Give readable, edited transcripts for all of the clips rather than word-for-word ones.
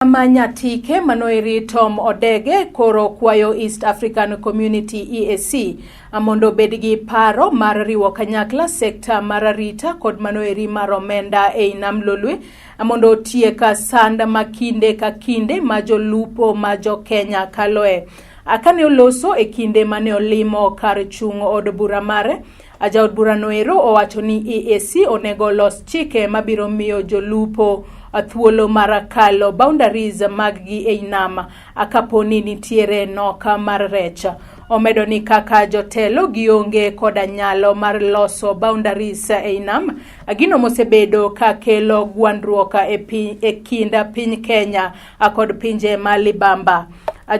Ma Nyatike manoeri Tom Odege koro kwayo East African Community EAC mondo obed gi paro mar riwo kanyakla sekta mar arita kod manoeri mar omenda ei Nam Lolwe mondo otiek sand ma kinde ka kinde ma jolupo ma jo Kenya kaloe. Kane oloso e kinde mane olimo kar chung' od bura mare, Jaod burano ero owacho ni EAC onego olos chike mabiro miyo jolupo thuolo mar kalo boundaries maggi ei nam kapo ni nitiere nok mar rech. Omedo ni kaka jotelo gionge koda nyalo mar loso boundaries ei nam, gino mosebedo ka kelo gwandruok e, piny, e kind piny Kenya kod pinje ma libamba.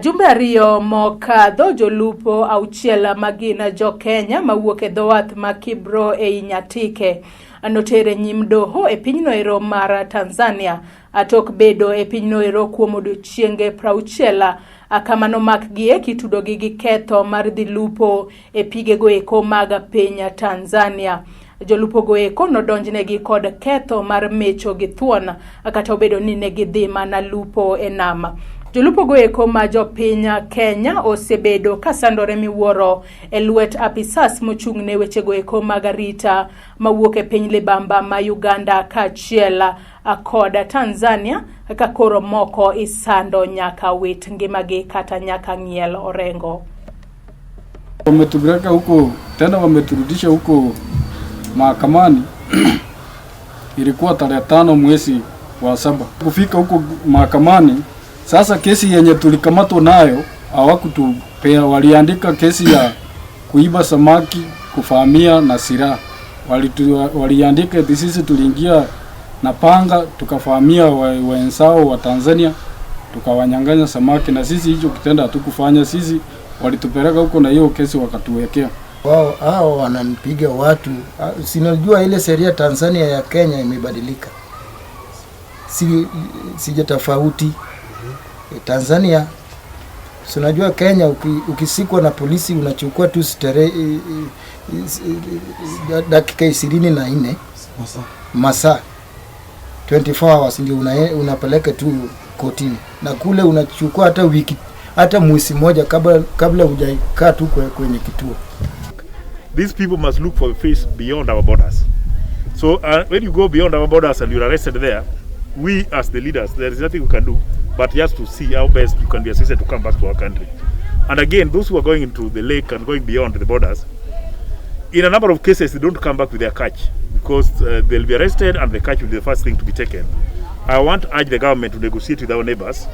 Jumbe ariyo mokadho jolupo auchiel ma gin jo Kenya mawuok e dho wath ma Kibro ei Nyatike noter e nyim doho e pinyno ero mar Tanzania tok bedo e pinyno ero kuom odiochienge 60 kama nomakgie kitudogi gi ketho mar dhi lupo e pigego eko mag piny Tanzania. Jolupogo eko nodonjnegi kod ketho mar mecho gi thuon kata obedo ni ne gidhi mana lupo e nam. Jolupogo eko ma jopiny Kenya osebedo ka sandore miwuoro e lwet apisas mochung' ne wechego eko mag arita mawuok e piny libamba ma Uganda kaachiel kod Tanzania ka koro moko isando nyaka wit ngimagi kata nyaka ng'iel orengo. Wametupeleka huko tena, wameturudisha huko mahakamani. Ilikuwa tarehe 5 mwezi wa 7. Kufika huko mahakamani, sasa kesi yenye tulikamatwa nayo hawakutupea, waliandika kesi ya kuiba samaki, kuvamia na silaha. Waliandika eti sisi tuliingia na panga tukavamia wenzao wa Tanzania tukawanyang'anya samaki, na sisi hicho kitendo hatukufanya. Sisi walitupeleka huko na hiyo kesi wakatuwekea. Wao hao wananipiga watu. Si unajua ile sheria Tanzania ya Kenya imebadilika, si sija tofauti. Tanzania, si unajua Kenya ukisikwa na polisi unachukua tu starehe dakika 24 masaa 24 hours ndio unapeleka tu kotini, na kule unachukua hata wiki hata mwezi moja kabla hujakaa tu kwenye kituo. These people must look for fish beyond our borders. So when you go beyond our borders and you're arrested there, we as the leaders, there is nothing we can do but just to see how best you can be assisted to come back to our country. And again, those who are going into the lake and going beyond the borders, in a number of cases, they don't come back with their catch because they'll be arrested and the catch will be the first thing to be taken. I want to urge the government to negotiate with our neighbors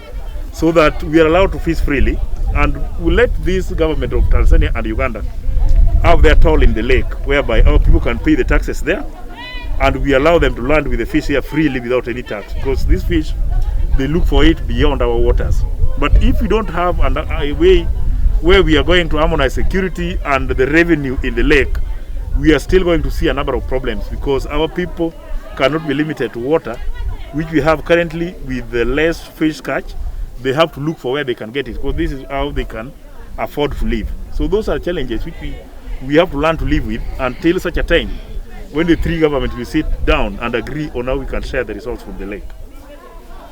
so that we are allowed to fish freely and we let this government of Tanzania and Uganda have their toll in the lake, whereby our people can pay the taxes there and we allow them to land with the fish here freely without any tax, because these fish, they look for it beyond our waters. But if we don't have a way where we are going to harmonize security and the revenue in the lake, we are still going to see a number of problems, because our people cannot be limited to water, which we have currently with the less fish catch. They have to look for where they can get it, because this is how they can afford to live. So those are challenges which we have to learn to live with until such a time when the three governments will sit down and agree on how we can share the results from the lake.